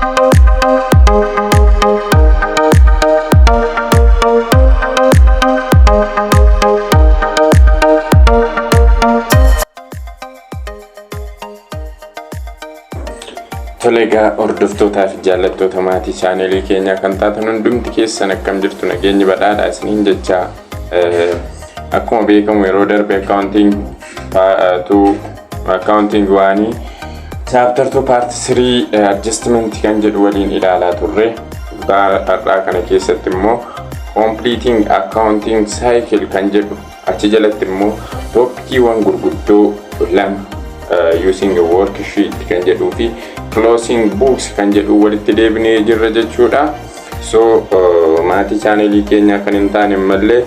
Tole egaa, hordoftootaa fi jaallattoota maatii chaanelii keenyaa kan taatan hundumti keessan, akkam jirtu? Nageenyi badhaadha isiniin jecha. Akkuma beekamu yeroo darbe accounting two, accounting one, chapter 2, part 3, adjustment kan jedhu waliin ilaalaa turre. Har'aa kana keessatti immoo completing accounting cycle kan jedhu, achi jalatti immoo topiciiwwan gurguddoo lama, using a worksheet kan jedhuu fi closing books kan jedhu walitti deebinee jirra jechuudha. So maatii chaanelii keenyaa kan hin taane mallee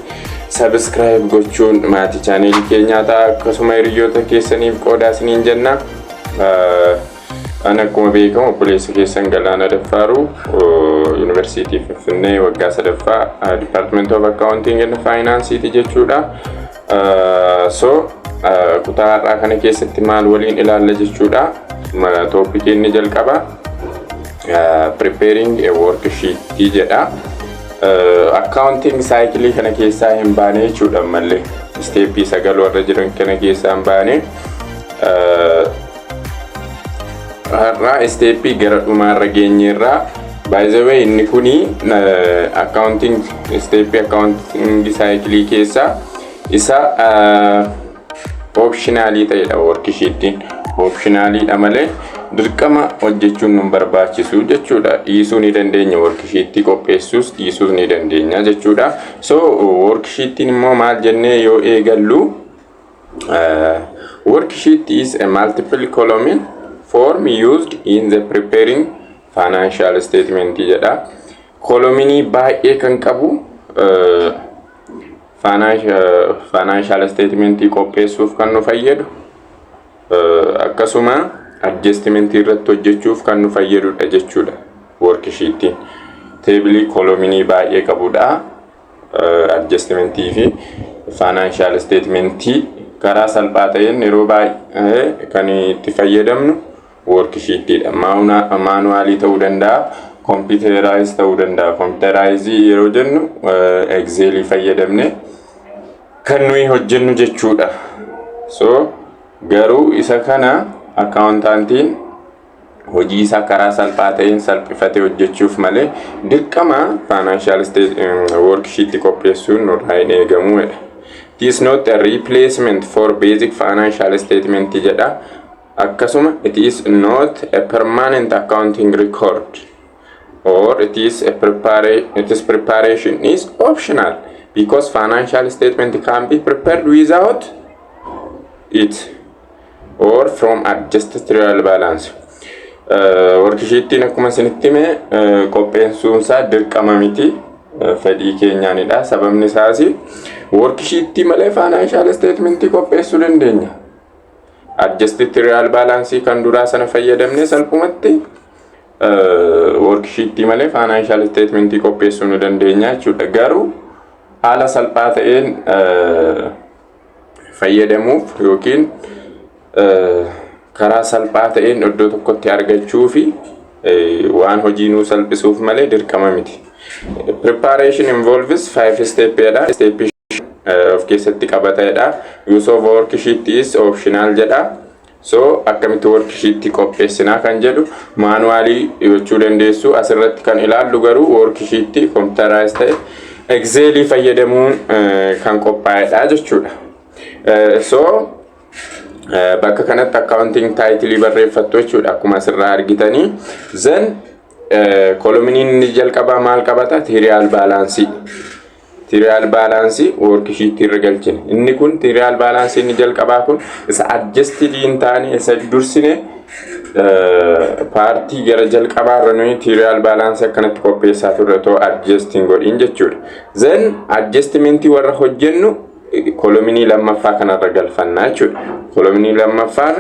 subscribe gochuun maatii chaanelii keenyaa ta'a, akkasuma hiriyoota keessaniif qoodaa isiniin jenna. An akkuma beekamu obboleessa keessan Galaana Daffaaru, Yuunivarsiitii Finfinnee waggaa sadaffaa, Department of Accounting and Finance jechuudha. So kutaa har'aa kana keessatti maal waliin ilaalla jechuudha? Topicii inni jalqaba preparing a worksheet jedha. Accounting cycle kana keessaa hin baane jechuudha mallee, stepii 9 warra jiran kana keessaa hin baane. Har'aa stepii gara dhumaarra geenyeerraa. By the way, inni kuni accounting stepii accounting cycle keessaa isa optionalii ta'edha. Worksheetiin optionaliidha malee dirqama hojjechuun nu barbaachisu jechuudha. Dhiisuu ni dandeenya, worksheetii qopheessuus dhiisuus ni dandeenya jechuudha. So worksheetiin immoo maal jennee yoo eegallu, worksheet is a multiple column form used in the preparing financial statement jedha. Columnii baay'ee kan qabu, financial statementii qopheessuuf kan nu fayyadu, akkasuma adjustmentii irratti hojjechuuf kan nu fayyadudha jechuudha. Worksheetiin tableii columnii baay'ee qabudha. Adjustmentii fi financial statementii karaa salphaa ta'een yeroo baay'ee kan itti fayyadamnu worksheetiidha. Manualii ta'uu danda'a, computerize ta'uu danda'a. Computerizeii yeroo jennu Excelii fayyadamne kan nuyi hojjennu jechuudha. So garuu isa kana accountantiin hojii isaa karaa salphaa ta'een salphifatee hojjechuuf malee dirqama financial worksheet qopheessuun nurraa hin eegamuudha. It is not a replacement for basic financial statement jedha. Akkasuma it is not a permanent accounting record or it is a prepare it is preparation is optional because financial statement can be prepared without it or from adjusted trial balance. Worksheetiin akkuma isinitti hime qopheessuunsaa dirqama miti, fedhii keenyaanidha. Sababni isaas worksheetii malee financial statementii qopheessuu dandeenya. Adjusted trial balance kan duraa sana fayyadamne salphumatti worksheetii malee financial statementii qopheessuu ni dandeenya jechuudha. Garuu haala salphaa ta'een fayyadamuuf yookiin karaa salphaa ta'een iddoo tokkotti argachuu fi waan hojii nuu salphisuuf malee dirqama miti. Preparation involves five step jedha. Step of keessatti qabatedha. Use of worksheet is optional jedha. So akkamitti worksheet qopheessinaa kan jedhu manualii gochuu dandeessu. Asirratti kan ilaallu garuu worksheet computerize ta'e Excelii fayyadamuun kan qophaa'edha jechuudha. So bakka kanatti accounting titleii barreeffattu jechuudha akkuma asirraa argitanii. Then columniin inni jalqabaa maal qabata? Trial balanceii. Trial balanceii worksheetii irra galchine. Inni kun trial balanceii inni jalqabaa kun isa adjusted hin taane, isa dursine partii gara jalqabaa irra nuyi trial balanceii akkanatti qopheessaa turre too adjusting godhin jechuudha. Then adjustmentii warra hojjennu columnii lammaffaa kanarra galfannaa jechuudha. Columnii lammaffaa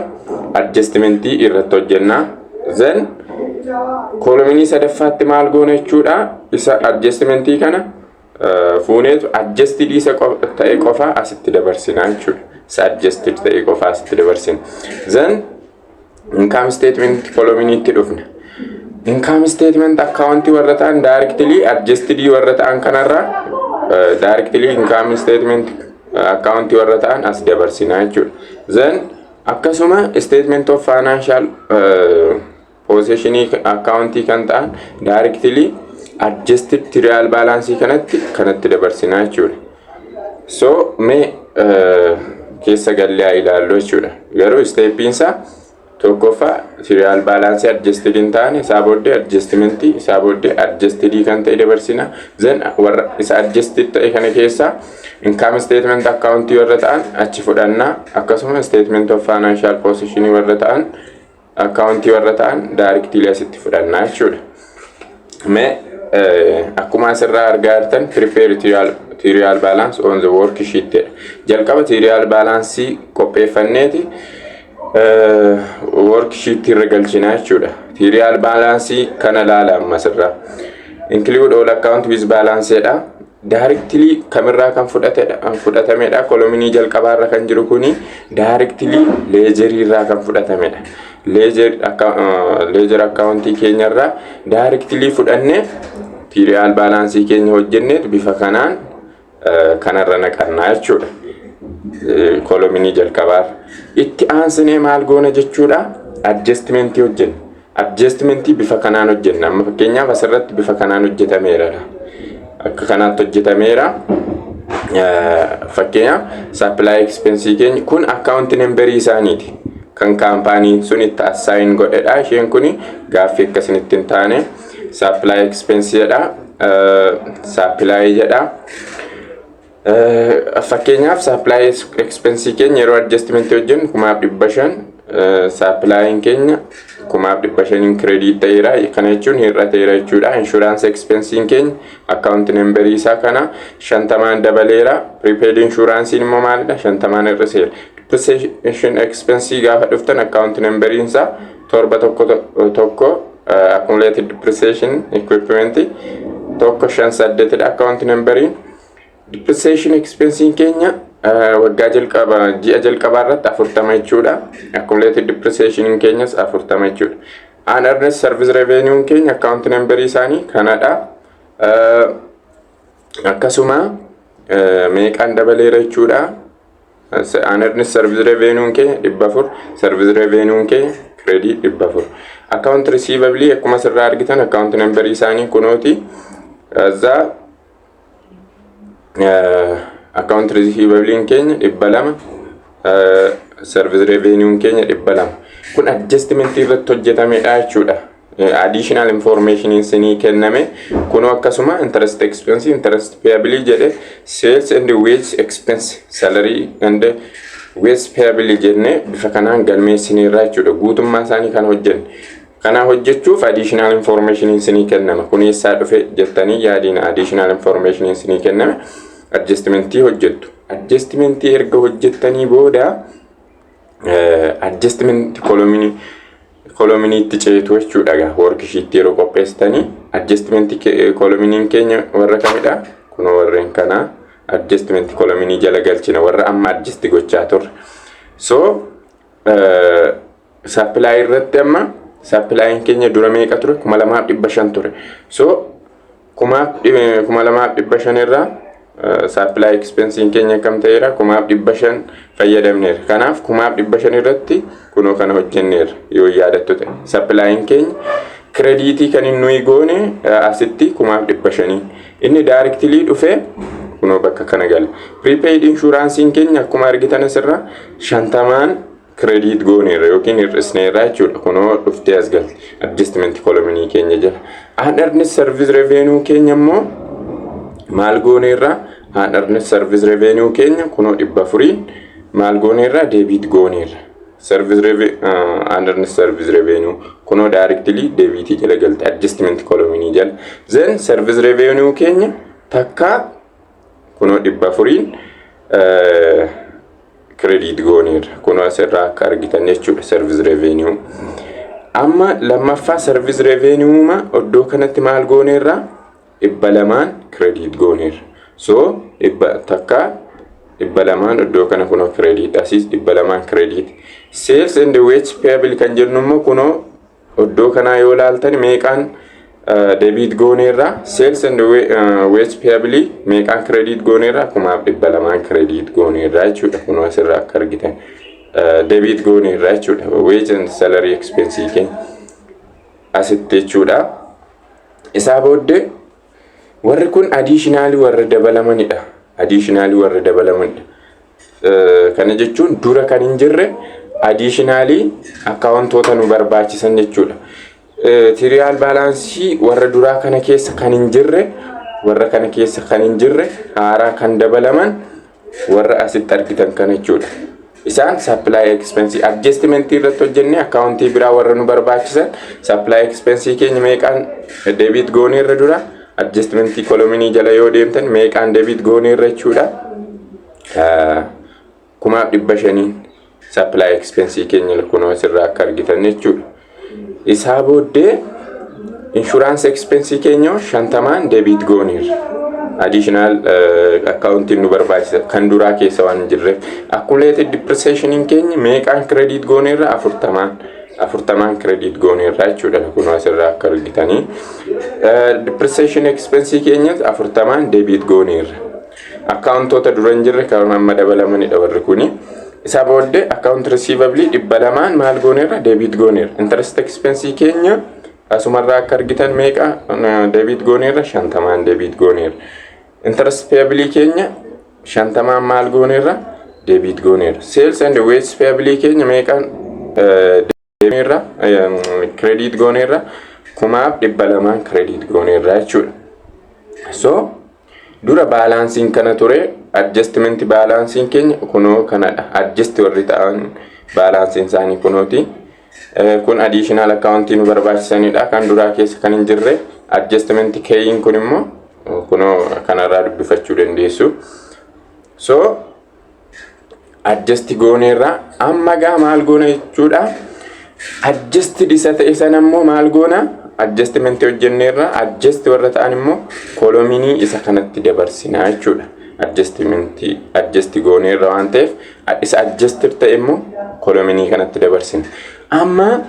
adjustmentii irratti hojjennaa. Then columnii sadaffaatti maal goona jechuudha? Isa adjustmentii kana fuuneetu adjusted isa ta'e qofa asitti dabarsinaa jechuudha. Isa adjusted ta'e qofa asitti dabarsina. Then income statement columniitti dhufna. Income statement accountii warra ta'an directly adjusted warra ta'an kanarraa directly income statement accountii warra ta'an as dabarsinaa jechuudha. Then akkasuma statement of financial positionii accountii kan ta'an directly adjusted trial balance kanatti dabarsinaa jechuudha. So mee keessa gallee haa ilaallu jechuudha. Garuu steppiinsaa tokkoffaa trial balance adjusted hin taane, isaa booddee adjustmentii, isaa booddee adjusted kan ta'e dabarsina. Then warra isa adjusted ta'e kana keessaa income statement accountii warra ta'an achi fudhannaa, akkasuma statement of financial positionii warra ta'an, accountii warra ta'an directly asitti fudhannaa jechuudha. Mee akkuma asirraa argaa jirtan, prepare trial balance on the worksheet jedha. Jalqaba trial balance qopheeffanneeti worksheet irra galchinaa jechuudha. Trial balance kana laala amma asirraa. Include all account with balance jedha. Directly kamirraa kan fudhatamedha? Columnii jalqabaarra kan jiru kuni directly ledgerii irraa kan fudhatamedha. Ledger accountii keenyarraa directly fudhannee trial balance keenya hojjenneet bifa kanaan kanarra naqannaa jechuudha. Columnii jalqabaarra. Itti aansinee maal goona jechuudha? Adjustmentii hojjenna. Adjustmentii bifa kanaan hojjenna. Amma fakkeenyaaf asirratti bifa kanaan hojjetameera. Akka kanaatti hojjetameera. Fakkeenyaaf supply expense keenya kun account numberii isaaniiti. Kan kaampaaniin sun itti assign godhedha. Isheen kun gaaffii akkasinitti hin taane supply expense jedha. Supply jedha. Fakkeenyaaf supply expense keenya yeroo adjustment hojjennu 5,500, supplyin keenya 5,500n credit ta'eera. Kana jechuun hir'ateera jechuudha. Insurance expensiin keenya account numberii isaa kana 50n dabaleera. Prepaid insuranceiin immoo maalidha? 50n hir'iseera. Depreciation expensii gaafa dhuftan account numberiin isaa 711, accumulated depreciation equipment 158dha account numberiin. Depreciation expensiin keenya waggaa jalqaba ji'a jalqabaa irratti 40 jechuudha. Accumulated depreciation keenyas 40 jechuudha. Unearned service revenue keenya account numberii isaanii kanadha. Akkasuma meeqaan dabaleera jechuudha? Unearned service revenue keenya 400, service revenue keenya credit 400. Account receivable akkuma asirraa argitan account numberii isaanii kunooti. Za account receivable keenya 200, service revenue keenya 200. Kun adjustment irratti hojjetamedha jechuudha. Additional information isinii kenname kunoo akkasuma interest expense, interest payable jedhe, sales and wage expense, salary and wage payable jenne bifa kanaan galmeessineerra jechuudha. Guutummaa isaanii kan hojjenne. Kana hojjechuuf additional information isinii kennama. Kun eessaa dhufe jettanii yaadiin, additional information isinii kenname adjustmentii hojjettu. Adjustmentii erga hojjettanii booda adjustment columniitti ceetu jechuudha. Gaa worksheetti yeroo qopheessitanii adjustmentii columniin keenya warra kamidha? Kunoo warreen kanaa adjustment columnii jala galchina, warra amma adjust gochaa turre. So supply irratti amma supplyin keenya dura meeqa ture? 2,500 ture. So 2,500 irraa supply expensiin keenya akkam ta'eera? 5,500 fayyadamneerra. Kanaaf 5,500 irratti kunoo kana hojjenneerra yoo yaadattu ta'e. Supplyin keenya creditii kan inni nuyi goone asitti 5,500. Inni directly dhufee kunoo bakka kana gala. Prepaid insuranceiin keenya akkuma argitan asirra 50n credit gooneerra yookiin hir'isneerra jechuudha. Kunoo dhuftee as galte adjustment columnii keenya jala. Unearned service revenue keenya immoo maal gooneerra? Unearned service revenue keenya kunoo 400n maal gooneerra? Debit gooneerra. Service revenue, unearned service revenue kunoo directly debitii jala galte adjustment columnii jala. Then service revenue keenya takka kunoo 400n credit gooneerra. Kunoo asirraa akka argitan jechuudha service revenue. Amma lammaffaa service revenue ma iddoo kanatti maal gooneerra? 200n credit gooneerra. So dhibba takka 200n iddoo kana kunoo credit, asiis 200n credit. Sales and wage payable kan jennu immoo kunoo Iddoo kanaa yoo laaltan meeqaan debit gooneerra? Sales and wage payable meeqaan credit gooneerra? 2,200n credit gooneerra jechuudha. Kunoo asirraa akka argitan debit gooneerra jechuudha. Wage and salary expense keenya asitti jechuudha. Isaa booddee warri kun additionally warra dabalamanidha. Additionally warra dabalamanidha. Kana jechuun dura kan hin jirre additionally accountoota nu barbaachisan jechuudha. Trial balance warra duraa kana keessa kan hin jirre, warra kana keessa kan hin jirre, haaraa kan dabalaman warra asitti argitan kana jechuudha. Isaan supply expense adjustment irratti hojjenne, account biraa warra nu barbaachisan. Supply expense keenya meeqaan debit gooneerra dura? Adjustment column jala yoo deemtan meeqaan debit gooneerra jechuudha? 5,500 supply expense keenya kunoo asirraa akka argitan jechuudha. Isaa booddee insurance expense keenya 50n debit gooneerra. Additional accountiin nu barbaachisa kan duraa keessa waan hin jirreef. Accumulated depreciation keenya meeqaan credit gooneerra? 40n, 40n credit gooneerra jechuudha, kunoo asirraa akka argitanii. Depreciation expense keenya 40n debit gooneerra. Accountoota dura hin jirre kan amma dabalamanidha warri kuni. Isaa booddee account receivable 200n maal gooneerra? Debit gooneerra. Interest expense keenya asumarraa akka argitan meeqa debit gooneerra? 50n debit gooneerra. Interest payable keenya 50n maal gooneerra? Debit gooneerra. Sales and wage payable keenya meeqaan gooneerra? Credit gooneerra? 2,200n credit gooneerra jechuudha. So dura balanceiin kana ture. Adjustment balanceiin keenya kunoo kanadha. Adjust warri ta'an balanceiin isaanii kunooti. Kun additional account nu barbaachisanidha, kan duraa keessa kan hin jirre. Adjustment keeyin kun immoo kunoo kanarraa dubbifachuu dandeessu. So adjust gooneerra. Amma gaa maal goona jechuudha? Adjusted isa ta'e sana immoo maal goona? Adjustment hojjenneerra, adjust warra ta'an immoo column isa kanatti dabarsinaa jechuudha. Adjustment adjust gooneerra waan ta'eef, isa adjusted ta'e immoo column kanatti dabarsina. Amma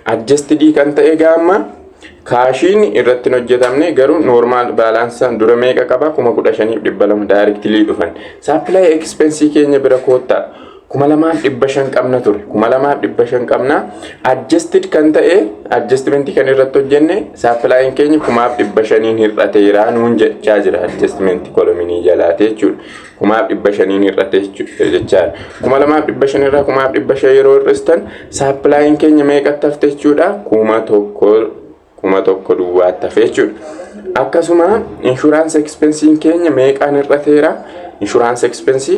adjusted kan ta'e gaamma cashiin irratti hin hojjetamne, garuu normal balance dura meeqa qaba? 15,200 directly dhufan. Supply expense keenya bira koottaa. 2,500 qabna ture, 2,500 qabna. Adjusted kan ta'e, adjustment kan irratti hojjenne, supplyin keenya 5,500n hir'ateera nuun jechaa jira, adjustment column jalaate jechuudha. 5,500n hir'ate jechaadha. 2,500 irraa 5,500 yeroo hir'istan supplyin keenya meeqatti hafte jechuudha? 1,000, 1,000 duwwaatti hafe jechuudha. Akkasuma insurance expensiin keenya meeqaan hir'ateera? Insurance expense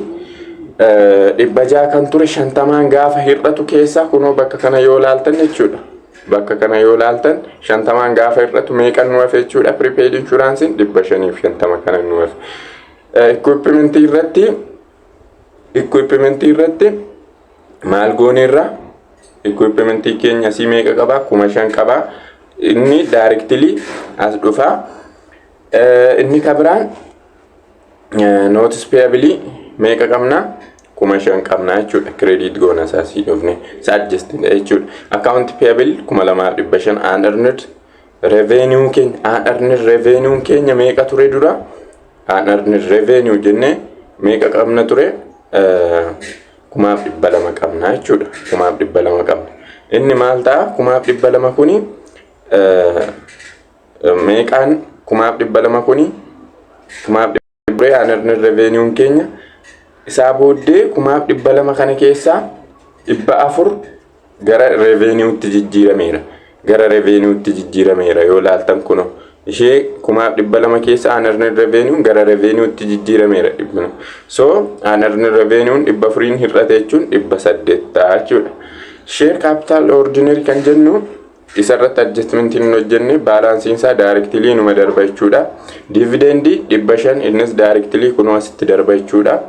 600 kan ture 50n gaafa hir'atu keessa kunoo bakka kana yoo laaltan jechuudha. Bakka kana yoo laaltan 50n gaafa hir'atu meeqan nu hafe jechuudha? Prepaid insuranceiin 550 kana nu hafe. Equipment irratti maal gooneerra? Equipment keenya asii meeqa qabaa? 5,000 qabaa. Inni directly as dhufaa. Inni kabiraan notes payable meeqa qabna? 5,000 qabna jechuudha. Credit goona isaa sii dhufne isa adjust jechuudha. Account payable 2,500. Unearned revenue keenya, unearned revenue keenya meeqa ture dura? Unearned revenue jennee meeqa qabna ture? 2,200 qabna jechuudha. 2,200 qabna. Inni maal ta'a? 2,200 kuni meeqaan? 2,200 kuni 2,200 unearned revenue keenya. Isaa booddee 2,200 kana keessaa 400 gara revenuetti jijjiirameera. Gara revenuetti jijjiirameera yoo laaltan kuno. Ishee 2,200 keessa unearned revenue gara revenuetti jijjiirameera dhibbina. So unearned revenue 400n hir'ate jechuun 800 ta'a jechuudha. Share capital ordinary kan jennu isarratti adjustmentiin hin hojjenne, balanceiin isaa directly numa darba jechuudha. Dividend 500, innis directly kunoo asitti darba jechuudha.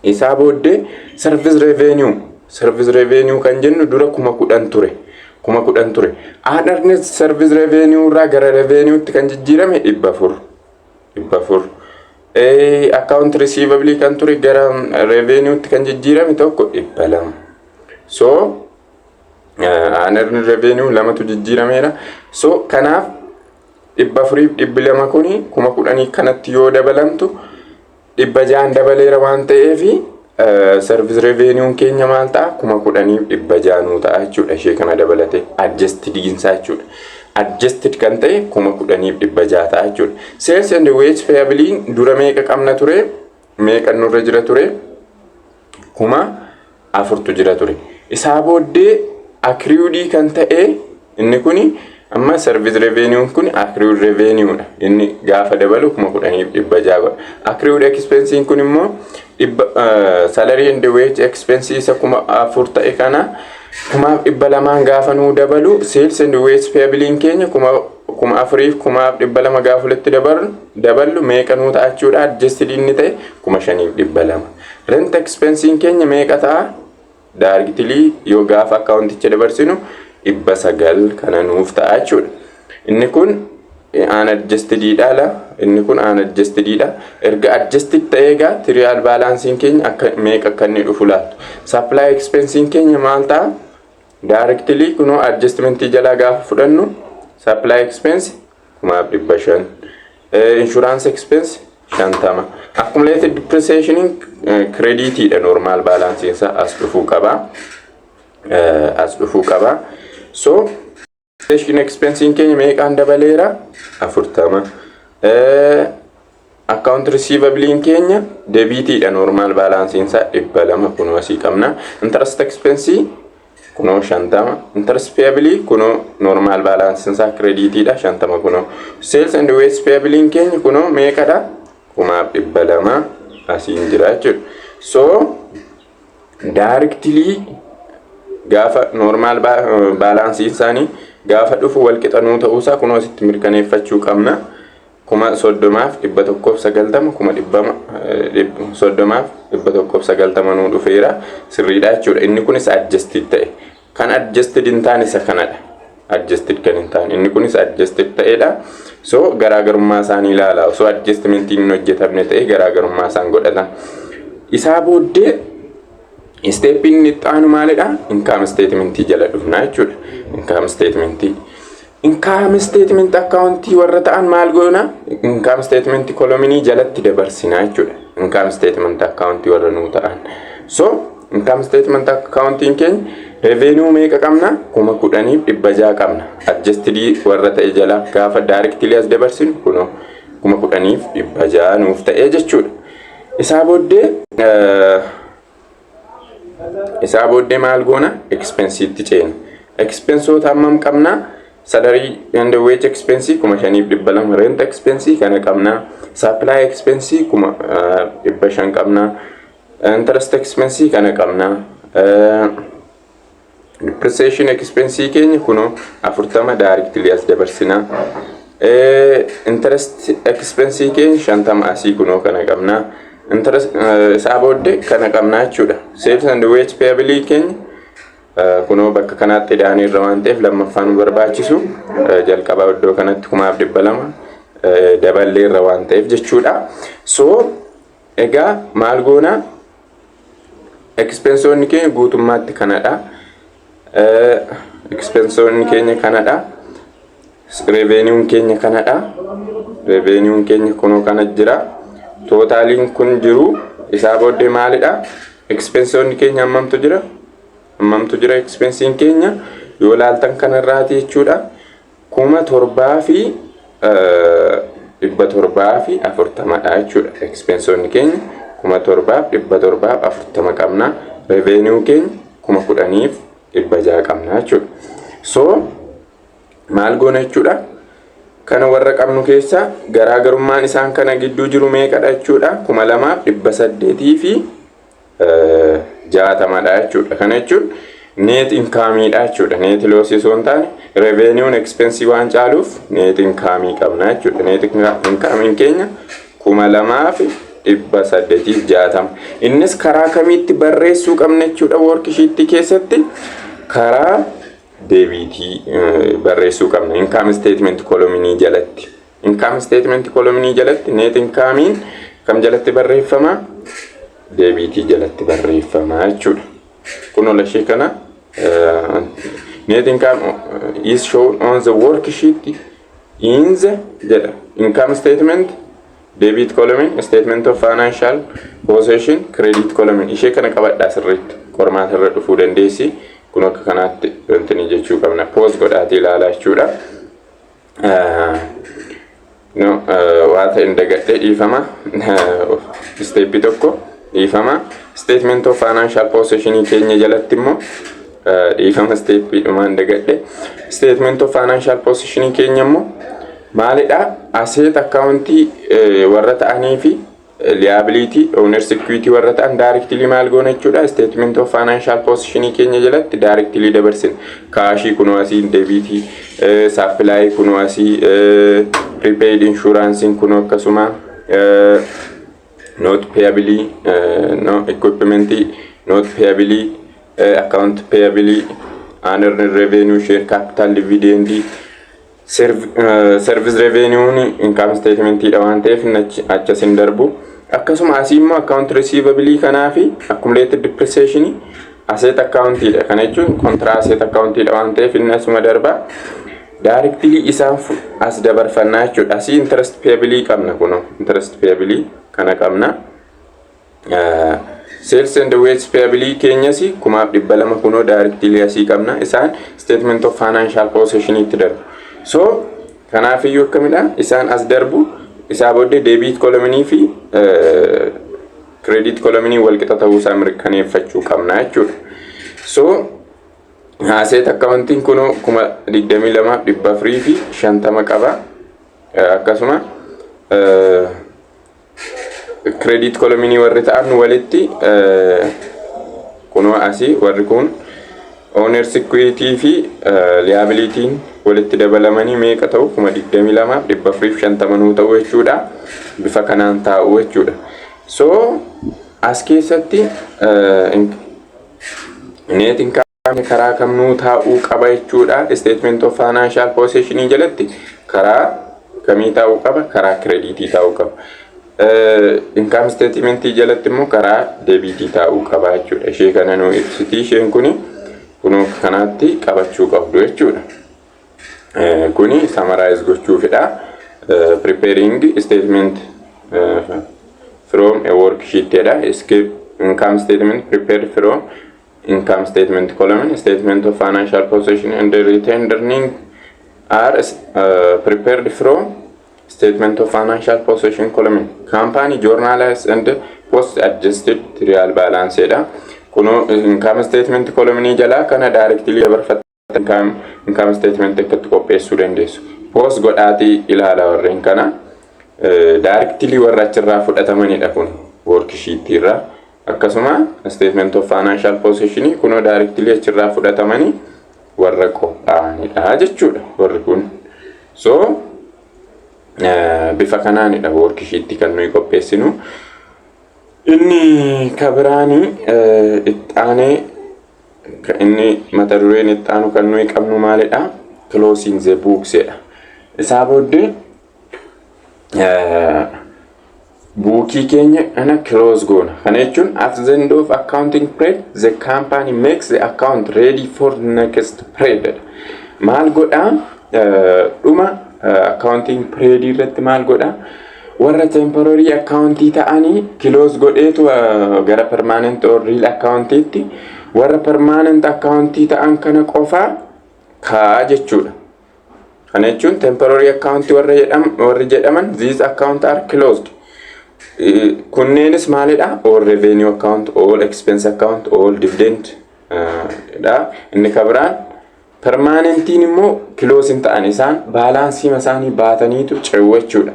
Isaa booddee service revenue, service revenue kan jennu dura 10,000 ture. 10,000 ture. Unearned service revenue irraa gara revenuetti kan jijjiirame 400. 400. Account receivable kan ture gara revenuetti kan jijjiirame tokko 200. So Unearned revenue lamatu jijjiirameera. So kanaaf 400f 200 kuni 10,000 kanatti yoo dabalamtu 600n dabaleera waan ta'eefi, service revenuun keenya maal ta'a? 10,600 nuu ta'a jechuudha, ishee kana dabalate adjusted insaa jechuudha. Adjusted kan ta'e 10,600 ta'a jechuudha. Sales and wage payable dura meeqa qabna ture? Meeqa nurra jira ture? 4,000tu jira ture. Isaa booddee accrued kan ta'e inni kuni amma service revenue kun accrued revenue dha. Inni gaafa dabalu 10,600 godha. Accrued expense kun immoo dhibba salary and wage expense isa 4,000 ta'e kana 2,200n gaafa nuu dabalu, sales and wage payable keenya 4,000f 2,200 gaafa walitti daballu meeqa nuu ta'a jechuudha? Adjusted inni ta'e 5,200. Rent expense keenya meeqa ta'a? Directly yoo gaafa accounticha dabarsinu 900 kana nuuf ta'a jechuudha. Inni kun unadjusted dha. Inni kun unadjusted dha. Erga adjusted ta'ee egaa trial balanceiin keenya akka meeqa akka inni dhufu laattu. Supply expensiin keenya maal ta'a? Directly kunoo adjustmentii jalaa gaafa fudhannu supply expense 5,500. Insurance expense 50. Accumulated depreciation creditiidha, normal balanceiin isaa as dhufuu qaba. As dhufuu qaba. So depreciation expensiin keenya meeqaan dabaleera? 40. Account receivableiin keenya debitiidha, normal balanceiin isaa 200 kunoo asii qabna. Interest expense kunoo 50. Interest payable kunoo normal balanceiin isaa creditiidha, 50 kunoo. Sales and wage payableiin keenya kunoo meeqadha? 2,200 asiin jira jechuudha. So directly gaafa normal balanceiin isaanii gaafa dhufu walqixanuu ta'uusaa kunoo asitti mirkaneeffachuu qabna. 30,190, 301,90 nuu dhufeera, sirriidha jechuudha. Inni kunis adjusted ta'e. Kan adjusted hin taane isa kanadha. Adjusted kan hin taane inni kunis adjusted ta'edha. So garaagarummaa isaanii ilaala. Osoo adjustmentiin hin hojjetamne ta'e garaagarummaa isaan godhatan. Isaa booddee stepiin inni itti aanu maalidha? Income statementii jala dhufna jechuudha. Income statementii. Income statement accountii warra ta'an maal goona? Income statement columnii jalatti dabarsina jechuudha. Income statement accountii warra nuu ta'an. So income statement accountiin keenya revenue meeqa qabna? 10,600 qabna. Adjusted warra ta'e jala gaafa directly as dabarsinu kunoo 10,600 nuuf ta'e jechuudha. Isaa booddee maal goona? Expenseitti ceena. Expensoota hammam qabna? Salary and wage expense 5,200, rent expense kana qabna, supply expense 500,000 qabna, interest expense kana qabna, depreciation expense keenya kunoo 40 directly as dabarsina, interest expense keenya 50 asii kunoo kana qabna, interest isaa booddee kana qabna jechuudha. Sales and wage payable keenya kunoo bakka kanaatti ida'anii irra waan ta'eef lammaffaan nu barbaachisu, jalqaba iddoo kanatti 2,200 daballee irra waan ta'eef jechuudha. So egaa maal goona? Expensoonni keenya guutummaatti kanadha. Expensoonni keenya kanadha. Revenuun keenya kanadha. Revenuun keenya kunoo kana jira. Totaliin kun jiru isaa booddee maalidha? Expensoonni keenya hammamtu jira? Hammamtu jira expensiin keenya yoo laaltan kanarraati jechuudha? 7,740dha jechuudha. Expensoonni keenya 7,740 qabna. Revenue keenya 10,600 qabna jechuudha. So maal goona jechuudha? Kana warra qabnu keessa garaagarummaan isaan kana gidduu jiru meeqadha jechuudha? 2,860dha jechuudha. Kana jechuun net incomeiidha jechuudha. Net lossii osoo hin taane revenuun expensii waan caaluuf net incomeii qabna jechuudha. Net incomeiin keenya 2,860. Innis karaa kamiitti barreessuu qabna jechuudha? Worksheetii keessatti karaa debitii barreessuu qabna. Income statement columnii jalatti. Income statement columnii jalatti net incomeiin kam jalatti barreeffama? Debitii jalatti barreeffama jechuudha. Kun ol ishee kana Net income is shown on the worksheet in the jedha. Income statement debit column, statement of financial position credit column. Ishee kana qabadhaa sirriitti, qormaata irra dhufuu dandeessi. Kun akka kanaatti wanti jechuu qabna. Pause godhaatii ilaalaa jechuudha. No, waa ta'e hin dagadhee, dhiifama. Step tokko, dhiifama. Statement of financial position keenya jalatti immoo, dhiifama, step dhumaan dagadhe. Statement of financial position keenya immoo maalidha? Asset accountii warra ta'anii fi liability, owners equity warra ta'an directly maal goona jechuudha? Statement of financial position keenya jalatti directly dabarsina. Cashii kunoo asii debitii, supply kunoo asii, prepaid insurance kunoo akkasuma, note payable, no equipment, note payable, account payable, unearned revenue, share capital, dividend, service revenue income statement dha waan ta'eef achas hin darbu. Akkasuma asii immoo account receivable kanaa fi accumulated depreciation asset account dha. Kana jechuun contra asset account dha waan ta'eef inni asuma darba. Directly isaan as dabarfannaa jechuudha. Asii interest payable qabna, kunoo interest payable kana qabna. Sales and wage payable keenyas 2,200 kunoo directly asii qabna. Isaan statement of financial position itti darbu. So kanaafiyyuu akkamidha? Isaan as darbu. Isaa booddee debit columnii fi credit columnii walqixa ta'uusaa mirkaneeffachuu qabna jechuudha. So asset accountiin kunoo 22,450 qaba. Akkasuma credit columnii warri ta'an walitti kunoo asii warri kun owners equity fi liabilityn walitti dabalamanii meeqa ta'u? 22,450 nuu ta'u jechuudha. Bifa kanaan taa'u jechuudha. So as keessatti net income karaa kam nuu taa'uu qaba jechuudha? Statement of financial position jalatti karaa kamii taa'uu qaba? Karaa creditii taa'uu qaba. Income statementii jalatti immoo karaa debitii taa'uu qaba jechuudha. Ishee kana nuu ibsiti isheen kuni. Kunoo kanaatti qabachuu qabdu jechuudha. Kuni summarize gochuufidha. Preparing statement from a worksheet jedha. Income statement prepared from income statement column, statement of financial position and the retained earning are prepared from statement of financial position column. Company journalize and post adjusted trial balance jedha. Kunoo income statement column jalaa kana directly dabarfatta income statement akkatti qopheessuu dandeessu. Pause godhaatii ilaala warreen kana. Directly warra achirraa fudhatamanidha kun worksheet irraa. Akkasuma statement of financial position kunoo directly achirraa fudhatamanii warra qophaa'anidha jechuudha warri kun. So bifa kanaanidha worksheet kan nuyi qopheessinu. Inni kabiraanii ittaanee inni mata dureen ittaanu kan nuyi qabnu maalidha? Closing the books jedha. Isaa booddee bookii keenya kana close goona. Kana jechuun at the end of accounting period, the company makes the account ready for next period. Maal godhaa? Dhuma accounting period irratti maal godhaa? Warra temporary accountii ta'anii close godheetu gara permanent or real accountiitti, warra permanent accountii ta'an kana qofaa kaa'a jechuudha. Kana jechuun temporary accountii warri jedhaman, these account are closed. Kunneenis maalidha? All revenue account, all expense account, all dividend dha. Inni kabiraan permanentiin immoo close hin ta'an, isaan balancii isaanii baataniitu ce'u jechuudha.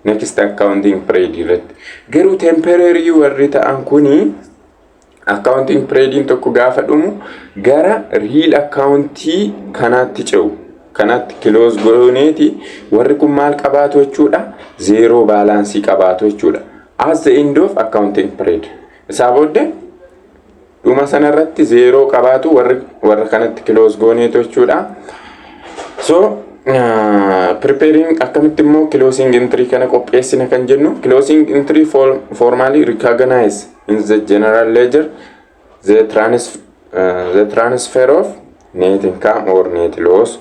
Next accounting period irratti. Garuu temporary warri ta'an kuni accounting periodiin tokko gaafa dhumu gara real accountii kanaatti ce'u. Kanatti close gooneeti warri kun maal qabaatu jechuudha? Zero balancii qabaatu jechuudha. As the end of accounting period. Isaa booddee dhuma sanarratti zero qabaatu warri warra kanatti close gooneetu jechuudha. So preparing akkamitti immoo closing entry kana qopheessina kan jennu, closing entry formally recognize in the general ledger the transfer of Net income or net loss,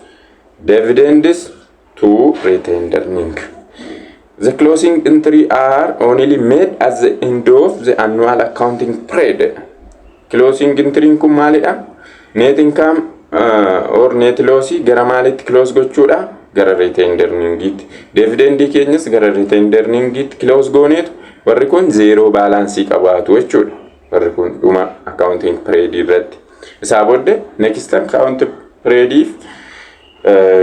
dividends to retained earning. The closing entry are only made at the end of the annual accounting period. Closing entry kun maalidha? Net income or net loss gara maalitti close gochuudha? Gara retained earningiitti. Dividendii keenyas gara retained earningiitti close gooneetu warri kun zero balance qabaatu jechuudha. Warri kun dhuma accounting period irratti. Isaa booddee next account periodiif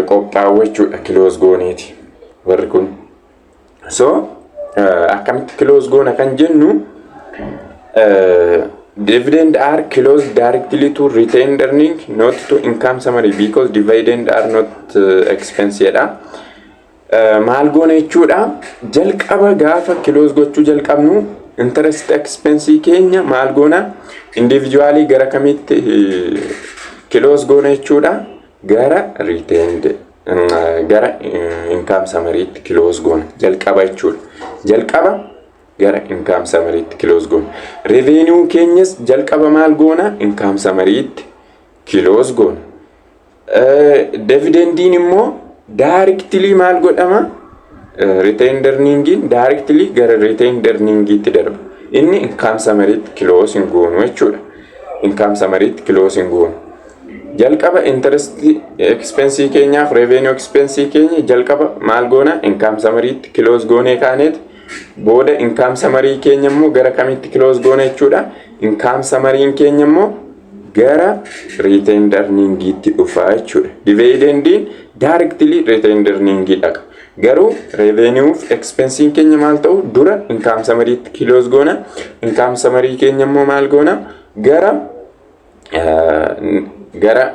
qophaa'u jechuudha, close gooneeti warri kun. So akkamitti close goona kan jennu, dividend are closed directly to retained earning, not to income summary, because dividend are not expense jedha. Maal goona jechuudha? Jalqaba gaafa close gochuu jalqabnu, interest expense keenya maal goona? Individually gara kamitti close goona jechuudha? Gara retained, gara income summary close goona jalqaba jechuudha. Jalqaba gara income summary close goona. Revenue keenyas jalqaba maal goona? Income summary close goona. Dividendiin immoo directly maal godhama? Retained earningiin directly gara retained earningiitti darba. Inni income summary close hin goonu jechuudha. Income summary close hin goonu. Jalqaba interest expense keenyaaf revenue expense keenya jalqaba maal goona? Income summary close goonee kaaneet booda income summary keenya immoo gara kamitti close goona jechuudha? Income summary keenya immoo gara retained earningiitti dhufa jechuudha. Dividendiin directly retained earningii dhaqa. Garuu revenue fi expense keenya maal ta'u? Dura income summary close goona. Income summary keenya immoo maal goona? Gara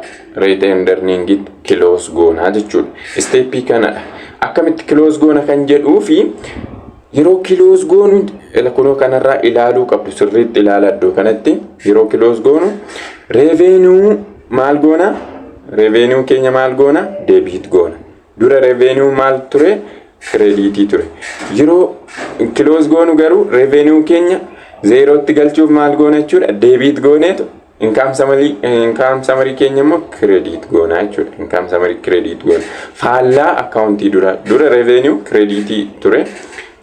retained earningiitti close goona jechuudha. Stepii kanadha. Akkamitti close goona kan jedhuu fi yeroo close goonu kunoo kanarraa ilaaluu qabdu, sirriitti ilaala. Iddoo kanatti yeroo close goonu revenue maal goona? Revenue keenya maal goona? Debit goona. Dura revenue maal ture? Creditii ture. Yeroo close goonu garuu revenue keenya zeerootti galchuuf maal goona jechuudha? Debit gooneetu income summary keenya immoo credit goona jechuudha. Income summary credit goona. Faallaa accountii dura. Dura revenue creditii ture.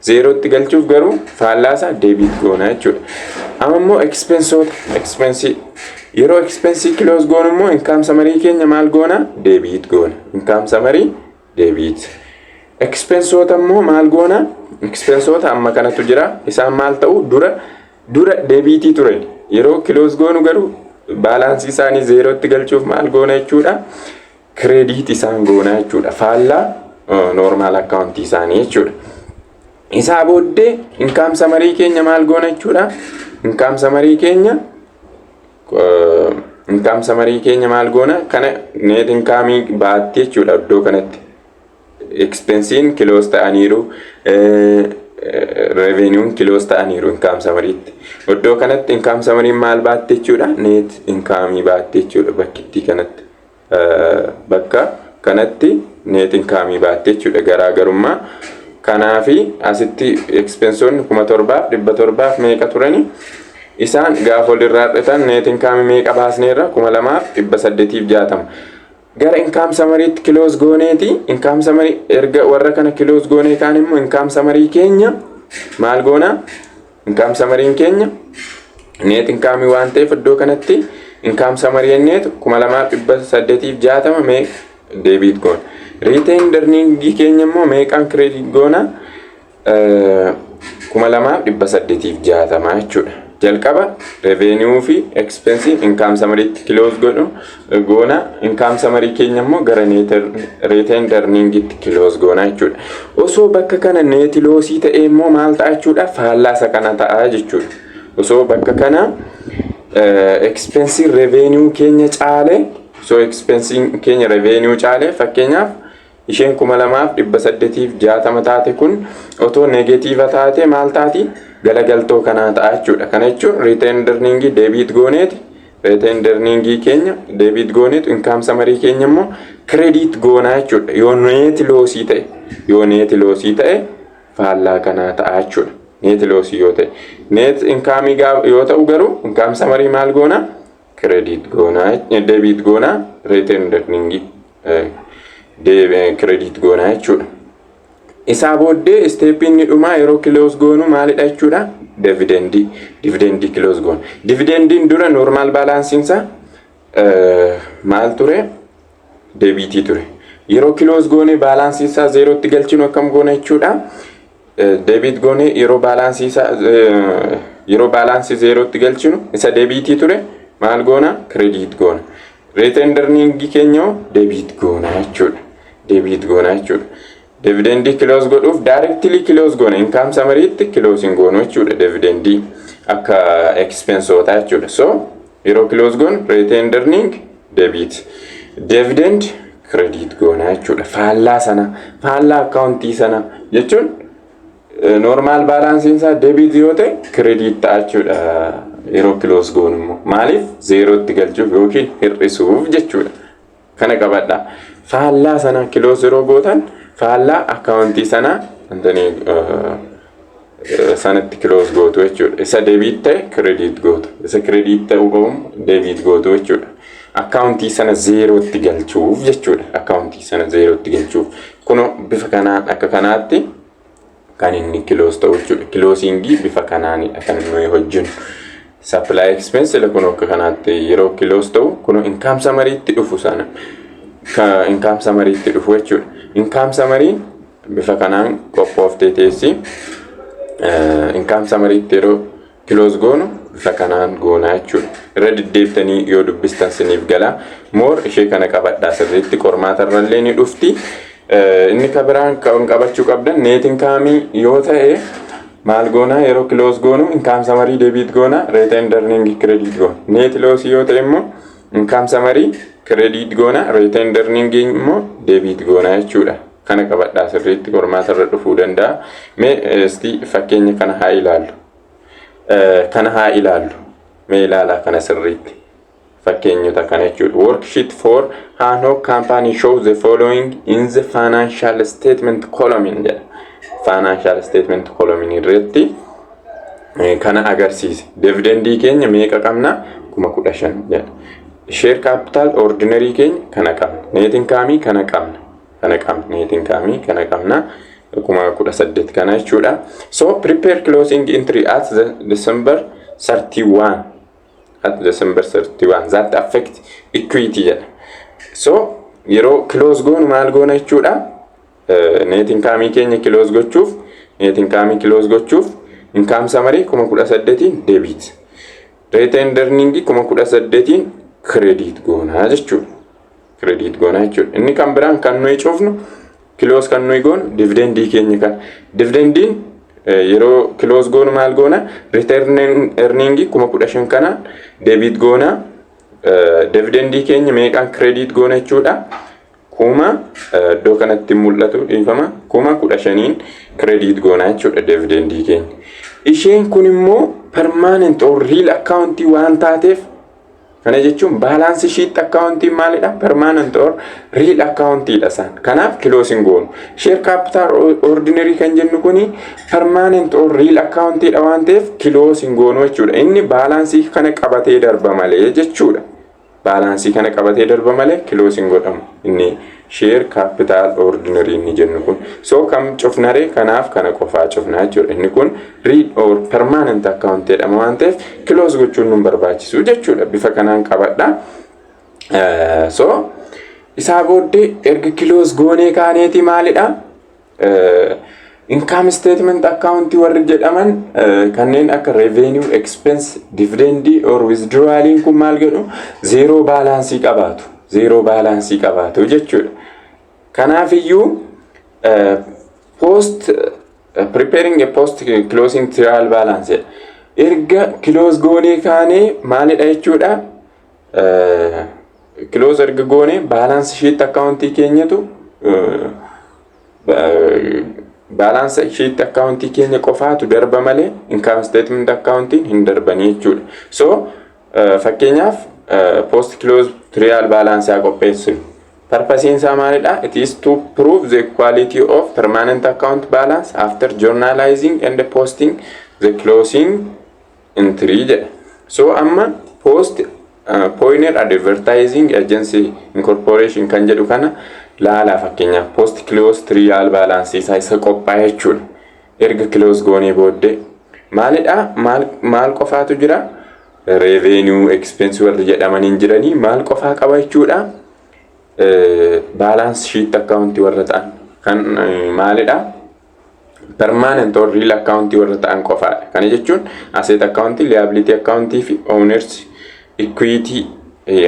Zeerootti galchuuf garuu faallaa isaa debit goona jechuudha. Amma immoo expensoota, expensii, yeroo expensii close goonu immoo income summary keenya maal goona? Debit goona. Income summary debit. Expensoota immoo maal goona? Expensoota amma kanatu jira. Isaan maal ta'u? Dura debitii ture. Yeroo close goonu garuu balancii isaanii zeerootti galchuuf maal goona jechuudha? Credit isaan goona jechuudha. Faallaa normal accountii isaanii jechuudha. Isaa booddee income summary keenya maal goona jechuudha? Income summary keenya maal goona? Kana net incomeii baatti jechuudha iddoo kanatti. Expensiin close ta'aniiru, revenuun close ta'aniiru income summaryitti. Iddoo kanatti income summaryin maal baatte jechuudha? Net incomeii baatte jechuudha bakkittii kanatti. Bakka kanatti net incomeii baatte jechuudha garaagarummaa. Kanaafi asitti expensoonni 7,700 meeqa turani? Isaan gaafa walirraa hir'atan net incomeii meeqa baasneerra? 2,860. Gara income summaryitti close gooneeti, income summary erga warra kana close goonee kaan immoo income summary keenya maal goona? Income summaryin keenya net incomeii waan ta'eef iddoo kanatti income summary jenneetu 2,860 mee debit goona. Retained earningii keenya immoo meeqaan credit goona? 2,860 jechuudha. Jalqaba revenue fi expensii income summaryitti close godhu goona. Income summary keenya immoo gara retained earningitti close goona jechuudha. Osoo bakka kana net lossii ta'e immoo maal ta'a jechuudha? Faallaa isa kana ta'a jechuudha. Osoo bakka kana expensii revenue keenya caale, osoo expensiin keenya revenue caale, fakkeenyaaf isheen 2,860 taate kun otoo negative taate maal taati? Galagaltoo kanaa ta'a jechuudha. Kana jechuun retained earningii debit gooneeti, retained earningii keenya debit gooneetu income summary keenya immoo credit goonaa jechuudha. Yoo net lossii ta'e faallaa kanaa ta'a jechuudha. Net lossii yoo ta'e, net incomeii yoo ta'u garuu income summary maal goona? credit goonaa, debit goonaa, retained earningii credit goonaa jechuudha. Isaa booddee stepiin inni dhumaa yeroo close goonu maalidha jechuudha? Dividendii. Dividendii close goona. Dividendiin dura normal balanceiinsa maal ture? Debitii ture. Yeroo close goone balanceiisaa zeerootti galchinu akkam goona jechuudha? Debit goone yeroo balanceiisaa, yeroo balanceii zeerootti galchinu isa debitii ture maal goona? Credit goona. Retained earningii keenya debit goona jechuudha. Debit goona jechuudha. Dividendii close godhuuf directly close goona. Income summaryitti close hin goonu jechuudha. Dividendii akka expenseootaa jechuudha. So yeroo close goonu retained earning debit, dividend credit goona jechuudha. Faallaa sana, faallaa accountii sana jechuun normal balanceiin isaa debit yoo ta'e credit ta'a jechuudha. Yeroo close goonu immoo maaliif zeerootti galchuuf yookiin hir'isuuf jechuudha. Kana qabadha. Faallaa sana close yeroo gootan faallaa accountii sana wantanii sanatti close gootu jechuudha. Isa debit ta'e credit gootu. Isa credit ta'uu qabu debit gootu jechuudha. Accountii sana zeerootti galchuuf jechuudha. Accountii sana zeerootti galchuuf. Kunoo bifa kanaan akka kanaatti kan inni close ta'u jechuudha. Closingii bifa kanaanidha kan nuyi hojjennu. Supply expense kun akka kanaatti yeroo close ta'u kun income summaryitti dhufu sana. Income summaryitti dhufu jechuudha. Income summaryiin bifa kanaan qophooftee teessi. Income summaryitti yeroo close goonu bifa kanaan goonaa jechuudha. Irra deddeebitanii yoo dubbistan siniif gala. More ishee kana qabadhaa sirriitti, qormaatarrallee ni dhufti. Inni ka biraan kan qabachuu qabdan net incomeii yoo ta'e maal goonaa? Yeroo close goonu income summary debit goona, retained earning credit goona. Net lossii yoo ta'e immoo income summary credit goona, retained earning immoo debit goona jechuudha. Kana qabadhaa sirriitti, qormaatarra dhufuu danda'a. Mee isti fakkeenya kana haa ilaallu. Kana haa ilaallu. Mee ilaalaa kana sirriitti. Fakkeenyota kana jechuudha. Worksheet for Hanok Company show the following in the financial statement column jedha. Financial statement column irratti kana agarsiise. Dividendii keenya meeqa qabna? 15,000 jedha. Share capital ordinary keenya kana qabna. Net income kana qabna. Kana qabna. Net income kana qabna. 18,000 kana jechuudha. So prepare closing entry at the December 31, at December 31 that affect equity jedha. So yeroo close goonu maal goona jechuudha? Net income keenya close gochuuf, net income close gochuuf income summary 18,000 debit. Retained earning 18,000 credit goonaa jechuudha. Credit goonaa jechuudha. Inni kan biraan kan nuyi cufnu, close kan nuyi goonu dividendii keenya kan. Dividendiin yeroo close goonu maal goona? Retained earning 15,000 kana debit goona. Dividendii keenya meeqaan credit goona jechuudha? Kuma, iddoo kanatti mul'atu, dhiifama, 15,000n credit goona jechuudha dividendii keenya. Isheen kun immoo permanent or real accountii waan taateef, kana jechuun balance sheet accountiin maalidha? Permanent or real accountiidha isaan. Kanaaf close hin goonu. Share capital ordinary kan jennu kuni permanent or real accountiidha waan ta'eef close hin goonu jechuudha. Inni balanceii kana qabatee darba malee jechuudha. Balanceii kana qabatee darba malee close hin godhamu. Inni share capital ordinary inni jennu kun. So kam cufnaree? Kanaaf kana qofaa cufnaa jechuudha. Inni kun real or permanent account jedhama waan ta'eef close gochuun nu barbaachisu jechuudha. Bifa kanaan qabadha. So isaa booddee erga close goonee kaaneeti maalidha? Income statement account warri jedhaman kanneen akka revenue, expense, dividend or withdrawal kun maal jedhu? Zero balanceii qabaatu. Zero balanceii qabaatu jechuudha. Kanaafiyyuu post preparing a post closing trial balance, erga close goonee kaanee maalidha jechuudha? Close erga goonee balance sheet accountii keenyatu, balance sheet accountii keenya qofaatu darba malee income statement accountiin hin darbanii jechuudha. So fakkeenyaaf post close trial balance haa qopheessinu. Purposeiin isaa maalidha? It is to prove the quality of permanent account balance after journalizing and posting the closing entry jedha. So amma post Pioneer Advertising Agency Incorporation kan jedhu kana laalaa. Fakkeenyaaf, post close trial balance isaa isa qophaa'e jechuudha. Erga close goonee booddee maalidha? Maal maal qofaatu jira? Revenue, expense warri jedhamanii jiranii maal qofaa qaba jechuudha? Balance sheet account warra ta'an kan maalidha? Permanent or real account warra ta'an qofaadha. Kana jechuun asset account, liability account fi owners equity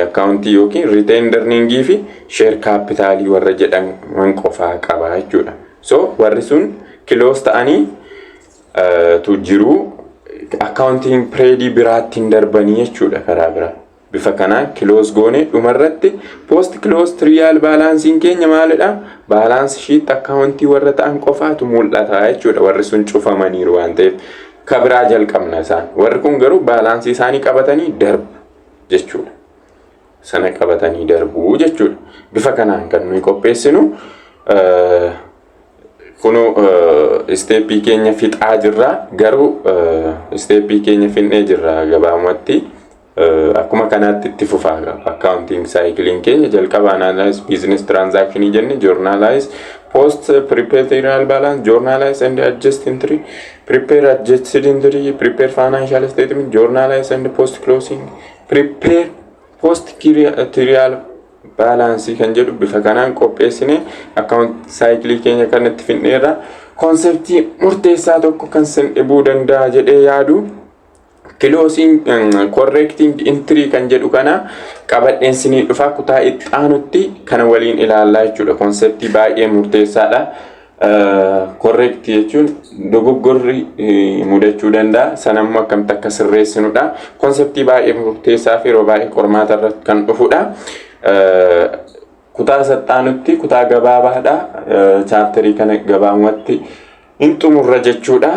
account yookiin retained earning fi share capital warra jedhaman qofaa qaba jechuudha. So warri sun close ta'anii tu jiru, accounting period biraatti hin darbanii jechuudha karaa biraa. Bifa kanaan close goone dhumarratti post close trial balanceiin keenya maalidha? Balance sheet accountii warra ta'an qofaatu mul'ata jechuudha. Warri sun cufamaniiru waan ta'eef ka biraa jalqabna isaan. Warri kun garuu balanceii isaanii qabatanii darbu jechuudha. Sana qabatanii darbu jechuudha. Bifa kanaan kan nuyi qopheessinu kunu stepii keenya fixaa jirra, garuu stepii keenya fixnee jirra gabaabumatti. Akkuma kanaatti itti fufaa. Accounting cycleiin keenya jalqaba analyze business transaction jenne, journalize, post prepare trial balance, journalize and adjust entry, prepare adjusted entry, prepare financial statement, journalize and post closing, prepare post trial balance kan jedhu bifa kanaan qopheessine account cycle keenya kanatti fixneerra. Conceptii murteessaa tokko kan sin dhibuu danda'a jedhee yaadu, closing correcting entry kan jedhu kana qabadheen sinii dhufa. Kutaa itti kana waliin ilaallaa jechuudha. Conceptii baay'ee murteessaadha. Correct jechuun dogoggorri mudachuu danda'a. Sanammoo akkamitti akka sirreessinudha. Conceptii baay'ee murteessaa fi yeroo baay'ee qormaata irratti kan dhufudha. Kutaa saxxaanutti kutaa gabaabaadha. Chapterii kana gabaabumatti hin xumurra jechuudha.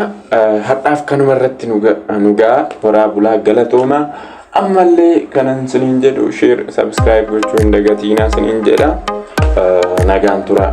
Har'aaf kanuma irratti nu ga'a. Horaa bulaa, galatoomaa. Ammallee kanan siniin jedhu, share, subscribe gochuu hin dagatiinaa siniin jedha. Nagaan turaa.